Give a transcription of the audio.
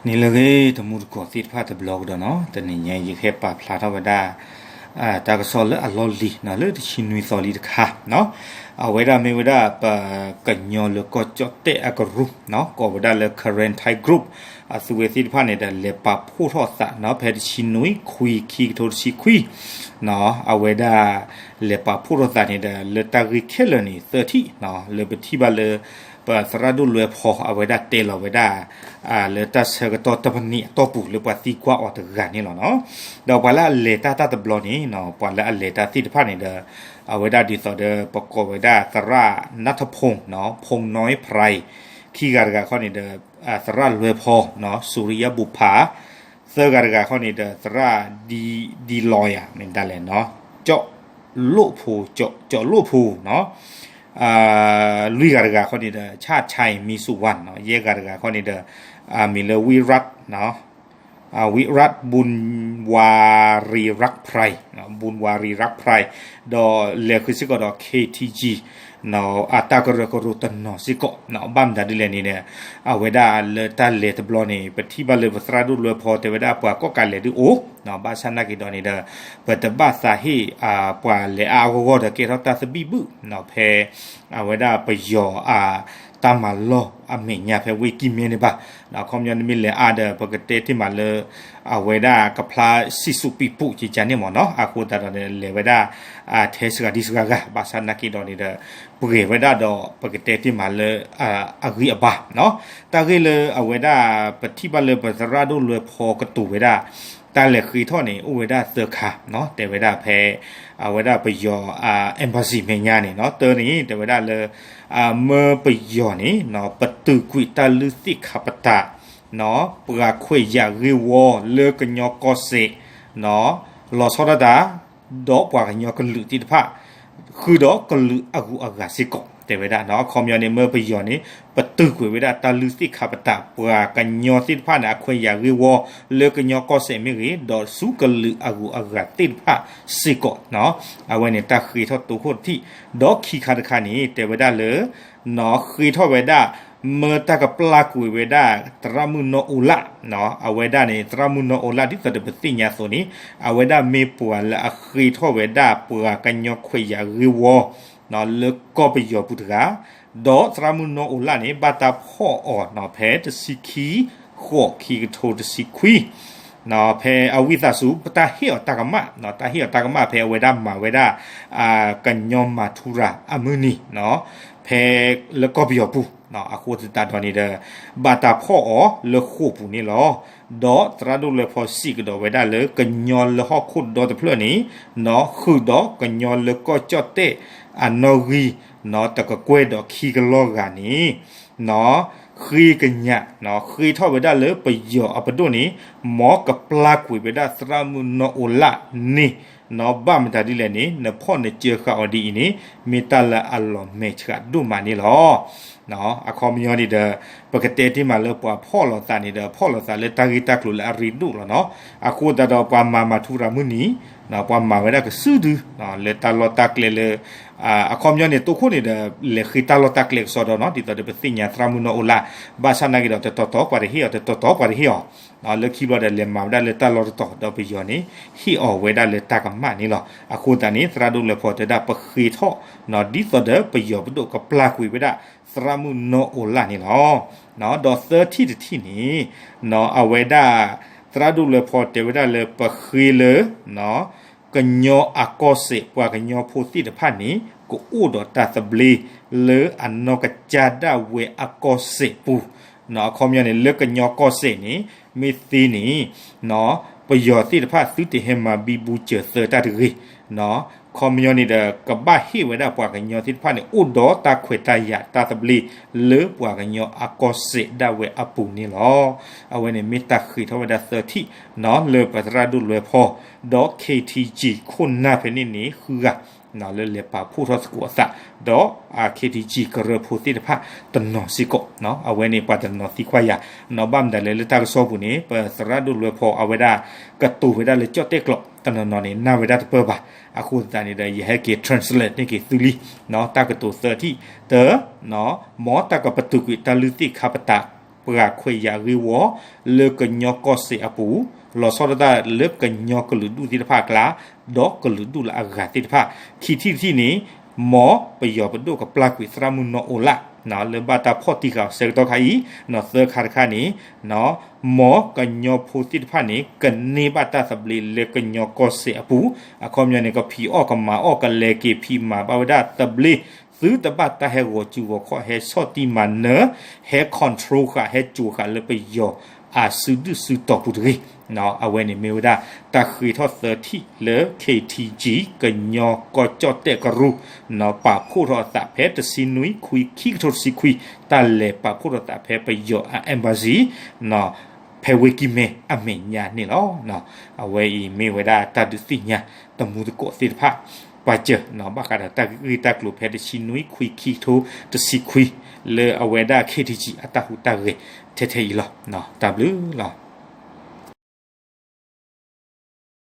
န့ၣ်လၢအဂ့ၤ တမူတကိးသ့ၣ်တဖၣ်တဘျီကဒီးနီၤ, တနံၤညါအံၤ ယကဟဲပာ်ဖျါထီၣ်ဝဲဒၣ် တၢ်ကစီၣ်လၢအလီၢ်လံၤနီၤ, လၢတဆံနွံသီလံတခါနီၤ, အဝဲဒၣ်မ့ၢ်ဝဲဒၣ်ပကညီလၢကီၢ်ကၠီၣ်တဲၣ်အကရူၢ်နီၤ, ကိးဝဲဒၣ်လၢ Karen Thai Group အသုဝဲသ့ၣ်တဖၣ်န့ၣ်ဒီး လဲၤပာ်ဖှိၣ်ထီၣ်သးနီၤ, ဖဲတဆံနွံ ခွံ ခံကထိတဆံခွံ အဝဲဒၣ် လဲၤပာ်ဖှိၣ်ထီၣ်သးန့ၣ်ဒီး လၢတၢ်ဂ့ၢ်ခဲလၢာ်န့ၣ် သၢထံၣ်နီၤ, လၢပထံၣ်ဘၣ်လၢ ပသရၣ်ဒိၣ်လွဲဖီ အဝဲဒၣ်တဲလီၤဝဲဒၣ် လၢတၢ်ဆၢကတီၢ်တပနံးအတီၢ်ပူၤ လၢပှၤသံကွၢ်အီၤတဂၤန့ၣ်လီၤနီၤ. ဒီးပှၤလၢအလဲၤတၢ်တၢ်တဘျီန့ၣ်နီၤ, ပှၤလၢအလဲၤတၢ်သ့ၣ်တဖၣ်န့ၣ်ဒီး အဝဲဒၣ်ဒ်သိးဒီး ပကိးဝဲဒၣ်သရၣ် နါထဖူၣ်နီၤ, ဖူၣ်နီၢ်ဖရၢၣ်, ခံဂၤတဂၤခီန့ၣ်ဒီး သရၣ်လွဲဖီနီၤ, စူၤရံယါဘူၤဖး, သၢဂၤတဂၤခီန့ၣ်ဒီး သရၣ် ဒံလီၤယၤ မ့ၢ်ဒၣ်လဲၣ်နီၤ, ကၠီၣ်လိၣ်ဖိ, ကၠီၣ်လိၣ်ဖိနီၤ, လွံၢ်ဂၤတဂၤခီန့ၣ်ဒီး ဆၣ်ဆဲမံစူၤဝါနီၤ, ယဲၢ်ဂၤတဂၤခီန့ၣ်ဒီး မံၤလၢဝံရၣ် ဝံရၣ် ဘူၣ်ဝါရံရၣ်ဖရၢၣ်, ဘူၣ်ဝါရံရၣ်ဖရၢၣ်, ဒီးလဲၤဃုာ်စ့ၢ်ကီးဒီး KTG အတၢ်ကရၢကရိတနီၤစ့ၢ်ကီး, ဘၣ်မတၤဒ်လဲၣ်န့ၣ်ဒီး အဝဲဒၣ်လၢတၢ်လဲၤတဘျီန့ၣ် ပထံၣ်ဘၣ်လၢပသရၣ်ဒိၣ်လွဲဖီတဲဝဲဒၣ်ပှၤကိးကးလဲၤဒုးအိၣ်, ဘၣ်ဆၣ်နာ်က့ၤဒီးန့ၣ်ဒီး ပတဘၣ်သးဟ့ၣ် ပှၤလဲၤအါအါဂီၢ်ဂီၢ်ဒီးကဲထီၣ်တၢ်သဘံၣ်ဘုၣ်နီၤ, ဖဲ အဝဲဒၣ်ပယီၤအတၢ်မၤလီၢ်အမဲာ်ညါဖဲဝ့ၢ်ကံၢ်မဲန့ၣ်ဘၣ်, အခီပညီနမ့ၢ်လဲၤအါဒီး ပကတဲတ့ၢ်မးလၢ အဝဲဒၣ်ကဖျါစံၣ်စူးပံးပူးကကန့ၣ်မ့ၢ်နီၤ, အဃိသတးဒီးန့ၣ် လဲၤဝဲဒၣ် ထဲစှၤဒံစှၤဂၤ, ဘၣ်ဆၣ်နာ်က့ၤဒီးန့ၣ်ဒီး ပှဲၤဝဲဒၣ်ဒီး ပကတဲတ့ၢ်မးလၢ အဂံၢ်အဘါနီၤ, တၢ်ဂ့ၢ်လၢအဝဲဒၣ် ပထံၣ်ဘၣ်လၢပသရၣ်ဒိၣ်လွဲဖီကတိၤဝဲဒၣ် တၢ်လဲၤဃ့ထီၣ်န့ၣ် အိၣ်ဝဲဒၣ်သၢခါနီၤ, တဲဝဲဒၣ်ဖဲ အဝဲဒၣ်ပယီၤ embassy မဲာ်ညါန့ၣ်နီၤ, တၢ်န့ၣ် တဲဝဲဒၣ်လၢ မၢပယီၤန့ၣ် ပတုာ်ကွံာ်တၢ်လုၢ်သ့ၣ်ခါပတာ် ပှၤခွဲးယာ်ဂ့ၢ်ဝီလၢကညီကီၢ်စဲၣ် လီၤဆီဒၣ်တၢ် ဒီးပှၤကညီကလုာ်သ့ၣ်တဖၣ် ဃုာ်ဒီးကလုာ်အဂုၤအဂၤစ့ၢ်ကီး တဲဝဲဒၣ်နီၤ, အခီပညီန့ၣ် မၢပယီၤန့ၣ် ပတုာ်ကွံာ်ဝဲဒၣ်တၢ်လုၢ်သ့ၣ်ခါပတာ် ပှၤကညီသ့ၣ်တဖၣ်န့ၣ် အခွဲးယာ်ဂ့ၢ်ဝီလၢကညီကီၢ်စဲၣ်မ့ၢ်ဂ့ၤ ဒီးဆူကလုာ်အဂုၤအဂၤသ့ၣ်တဖၣ်စ့ၢ်ကီးနီၤ, အဝဲန့ၣ်တၢ်ဃ့ထီၣ်တိခိၣ်တထံၣ်, ဒီးခံခါတခါန့ၣ် တဲဝဲဒၣ်လၢ နီၤ ဃ့ထီၣ်ဝဲဒၣ် မၢတၢ်ကပျၢ်ကွံာ်ဝဲဒၣ် သရၣ်မုၣ်နီၢ်အိလၣ်နီၤ, အဝဲဒၣ်န့ၣ် သရၣ်မုၣ်နီၢ်အိလၣ် ဒ်သိးဒီးပသ့ၣ်ညါအသိးန့ၣ် အဝဲဒၣ်မ့ၢ်ပှၤလၢအဃ့ထီၣ်ဝဲဒၣ်ပှၤကညီခွဲးယာ်ဂ့ၢ်ဝီနီၤ လၢကီၢ်ပယီၤပူၤတဂၤ, ဒီးသရၣ်မုၣ်နီၢ်အိလၣ်န့ၣ် ဘၣ်တၢ်ဖီၣ်အီၤနီၤ ဖဲတဆံခံ ဃိး ခံကထိတဆံခွံ ဖဲအဝံသးစူၤ တၢ်ဟ့ၣ်အီၤတၢ်ကမၣ်နီၤ, တၢ်ဟ့ၣ်အီၤတၢ်ကမၣ်ဖဲအဝဲဒၣ်မၤဝဲဒၣ် ကညီမၤထူရၤအမုၢ်နံၤနီၤ, ဖဲလၢကီၢ်ပယီၤပူၤနီၤ, အဃိသတးဒီးန့ၣ်ဒီး ဘၣ်တၢ်ဖီၣ်အီၤလၢဃိာ်ပူၤန့ၣ်လီၤ. ဒီးသရၣ်ဒိၣ်လွဲဖီစံးကဒီးဝဲဒၣ်လၢ ကညီလၢဟီၣ်ခိၣ်ဒီတဖျၢၣ်န့ၣ်နီၤ ဃုာ်ဒီးကညီလၢကီၢ်ကၠီၣ်တဲၣ်အနီၣ်ဂံၢ်နီၤ တကကွဲၢ်ဒီးခံကလီၢ်ဂၤန့ၣ်နီၤ ဃ့ကညးနီၤ ဃ့ထီၣ်ဝဲဒၣ်လၢပယီၤအပဒိၣ်န့ၣ် မ်ကပျၢ်ကွံာ်ဝဲဒၣ်သရၣ်မုၣ်နီၢ်အိလၣ်န့ၣ် နီၤ ဘၣ်မတၤဒ်လဲၣ်န့ၣ် နဖီၣ်နစၢဃာ်အီၤဒ်အံၤန့ၣ် မ့ၢ်တၢ်လၢအလီၤမဲာ်ဆှးဒိၣ်မးန့ၣ်လီၤ. အခီပညီန့ၣ်ဒီး ပကတဲတ့ၢ်မးလၢပှၤဖီၣ်လိာ်သးန့ၣ်ဒီး ဖီၣ်လိာ်သးလၢတၢ်ဂ့ၢ်တၢ်ကျိၤလၢအရ့ဒိၣ်လီၤနီၤ. အဃိသတးဒီးပှၤမၤမၤထူရၤမုၢ်နံၤ ပှၤမၤဝဲဒၣ်ကစုဒု လၢတၢ်လီၢ်တၢ်ကျဲလၢ အခီပညီန့ၣ် တိခိၣ်န့ၣ်ဒီး လဲၤဃ့တၢ်လီၢ်တၢ်ကျဲကစီဒီနီၤ ဒ်သိးဒီးပသ့ၣ်ညါသရၣ်မုၣ်နီၢ်အိလၣ် ဘၣ်ဆၣ်နာ်က့ၤဒီးတတီၤတီၤပှၤတဟ့ၣ်အီၤ တတီၤတီၤပှၤတဟ့ၣ်အီၤ လၢခံဘျီဒီးလဲၤမၤဝဲဒၣ်လၢတၢ်လီၢ်တတီၤ ဒီးပယီၤန့ၣ် ဟ့ၣ်အီၤဝဲဒၣ်လၢတၢ်ကမၣ်န့ၣ်လီၤ. အဃိသတးန့ၣ် သရၣ်ဒိၣ်လွဲဖီတဲဒၣ်ပဃ့ထီၣ် ဒ်သိးဒီးပယီၤပဒိၣ်ကပျၢ်ကွံာ်ဝဲဒၣ် သရၣ်မုၣ်နီၢ်အိလၣ်န့ၣ်လီၤ. ဒီးသၢထံၣ်တထံၣ်န့ၣ် အဝဲဒၣ် သရၣ်ဒိၣ်လွဲဖီတဲဝဲဒၣ်လၢပဃ့လၢ ကညီအကီၢ်စဲၣ် ပှၤကညီဖိသ့ၣ်တဖၣ်န့ၣ် ကအိၣ်ဒီးတၢ်သဘျ့လၢအနီၢ်ကစၢ်ဒၣ်ဝဲအကီၢ်စဲၣ်ပူၤ အခီပညီန့ၣ် လၢကညီကီၢ်စဲၣ်န့ၣ် မ့ၢ်သ့န့ၣ် ပယီၤသ့ၣ်တဖၣ်သုတဟဲမၤဘံဘူစၢၤသၢတၢ်တဂ့ၤ အခီပညီန့ၣ်ဒီး ကဘၣ်ဟ့ၣ်ဝဲဒၣ်ပှၤကညီသ့ၣ်တဖၣ်န့ၣ် အိၣ်ဒီးတၢ်ခွဲးတၢ်ယာ်တၢ်သဘျ့လၢပှၤကညီအကီၢ်စဲၣ်ဒၣ်ဝဲအပူၤန့ၣ်လီၤ. အဝဲန့ၣ်မ့ၢ်တၢ်ဃ့ထီၣ်ဝဲဒၣ်သၢထံၣ် လၢပသရၣ်ဒိၣ်လွဲဖီ ဒီး KTG ခိၣ်နၢ်ဖဲန့ၣ်န့ၣ် ဃုဂၤ လၢလဲၤပာ်ဖှိၣ်ထီၣ်သကိးအသး ဒီး KTG ကရၢဖိသ့ၣ်တဖၣ်တနီၤစ့ၢ်ကီး အဝဲန့ၣ်ပှၤတနီၤသံကွၢ်ယၤ ဘၣ်မတၤလဲၣ်လၢတၢ်ကစီၣ်ပူၤန့ၣ် ပသရၣ်ဒိၣ်လွဲဖီအဝဲဒၣ် ကတိၤဝဲဒၣ်လၢကၠီၣ်တဲၣ်ကျိာ် တနီၤနီၤန့ၣ် နၢ်ဝဲဒၣ်တပၢၢ်ဘၣ်. အဃိသတးန့ၣ်ဒီး ယဟဲက့ၤ translate န့ၢ်က့ၤသုလံ တၢ်ကတိၤသၢထံၣ် တၢ မ်တၢ်ကပတုာ်ကွံာ်တၢ်လုၢ်သ့ၣ်ခါပတာ် ပှၤခွဲးယာ်ဂ့ၢ်ဝီ လၢကညီကီၢ်စဲၣ်အပူၤ, လီၤဆီဒၣ်တၢ်လၢကညီကလုာ်ဒူၣ်သ့ၣ်တဖၣ်အကျါ, ဒီးကလုာ်ဒူၣ်လၢအဂၤသ့ၣ်တဖၣ်, ခံထံၣ်တထံၣ်န့ၣ် မ်ပယီၤပဒိၣ်ကပျၢ်ကွံာ်သရၣ်မုၣ်နီၢ်အိလၣ် လၢဘၣ်တၢ်ဖီၣ်တံၢ်ဃာ်အီၤဆၢကတီၢ်ခါအံၤ, သၢခါတခါန့ၣ် မ်ကညီဖိသ့ၣ်တဖၣ်န့ၣ် ကန့ၢ်ဘၣ်တၢ်သဘျ့လၢကညီကီၢ်စဲၣ်အပူၤ, အခီပညီန့ၣ် ကဖံးအီၣ်ကမၤအီၣ်ကလဲၤက့ၤဖံးမၤဘၣ်ဝဲဒၣ်သဘျ့, သုတဘၣ်တၢ်ဟဲဂီၤစုဂီၤခီၣ် ဟဲဆီၣ်တံၢ်မၤနၢၤ, ဟဲ control ဃာ် ဟဲစိာ်ဃာ်လၢပယီၤအစုဒုၣ်စုတီၤပူၤတဂ့ၤ. အဝဲန့ၣ်မ့ၢ်ဝဲဒၣ် တၢ်ဃ့ထီၣ်သၢထံၣ်လၢ KTG ကညီကီၢ်ကၠီၣ်တဲၣ်ကရူၢ် ပာ်ဖှိၣ်ထီၣ်အသးဖဲတဆံနွံခွံခံကထိတဆံခွံ, တၢ်လဲၤပာ်ဖှိၣ်ထီၣ်သးဖဲပယီၤအ embassy ဖဲဝ့ၢ်ကံၢ်မဲအမဲာ်ညါန့ၣ်လီၤ. အဝဲအံၤမ့ၢ်ဝဲဒၣ်တၢ်ဒုးသ့ၣ်ညါတမူသကိးသ့ၣ်တဖၣ် ပာ်စၢၤ ဘၣ်ဃးဒီးတၢ်ဂ့ၢ်တၢ်ကျိၤဖဲတဆံနွံခွံခံကထိတဆံခွံ လၢအဝဲဒၣ် KTG အတၢ်ဟူးတၢ်ဂဲၤထဲထဲအံၤလီၤ. တၢ်ဘျုးလီၤ.